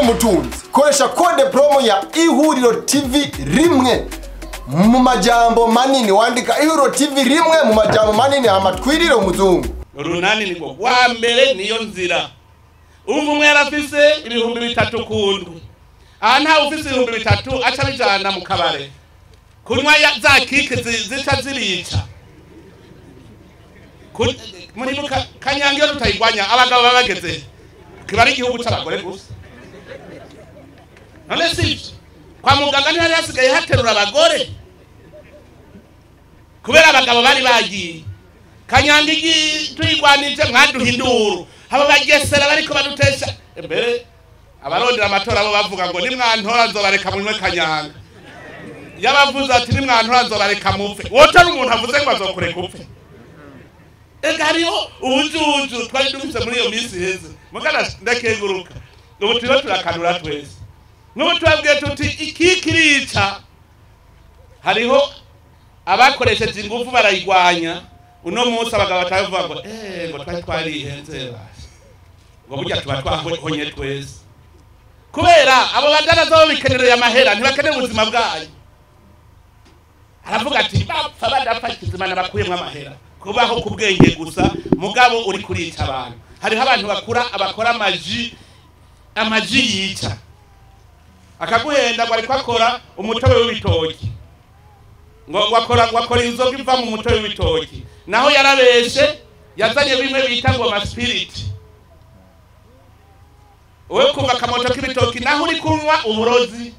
Umutunzi, koresha code promo ya Ihuriro TV rimwe mu majambo manini, wandika Ihuriro TV rimwe mu majambo manini, hama twirire umuzungu. Urunani niko wa mbere, niyo nzira. Umva, umwe yarafise 3000 kundwi, aha ntawe ufise 3000 aca bijana mu kabare kunywa za kike zica zirica. Muri kanyanga iyo tutayigwanya, abagabo baba bageze kiba ari igihugu c'abagore gusa. None sivyo? Kwa muganga ntihari hasigaye haterura abagore kubera abagabo bari bagiye. Kanyanga tuyigwanije, mwaduha induru, abo bagesera bariko badutesha mbere. Abarondera amatora bo bavuga ngo nimwantora nzobareka munywe kanyanga. Yabavuze ati nimwantora nzobareka mupfe. Wotora umuntu avuze ngo azokureka upfe? Ega hariho ubujuju twari dufise muri iyo minsi iheze. Mugana ndakenguruka, ubu turiho turakanura twese. N'ubu tubabwiye tuti ikikirica. Hariho abakoresheje ingufu barayigwanya. Uno munsi abagabo batavuga ngo ngo twari twarihenze basha, ngo burya tuba twahonye twese, kubera abo badanaza bo bikenereye amahera, ntibakeneye ubuzima bwayo. Aravuga ati bapfa badapfa, kizimana bakuyemwo amahera. Kubaho ku bwenge gusa, mugabo uri kurica abantu. Hariho abantu bakura abakora amaji, amaji yica, akaguhenda ngo ariko akora umutobe w'ibitoki, ngo akora inzoga iva mu mutobe w'ibitoki. Naho yarabeshe, yazanye bimwe bita ngo amaspirit. Wowe kumva akamoto k'ibitoki, naho uri kunywa uburozi.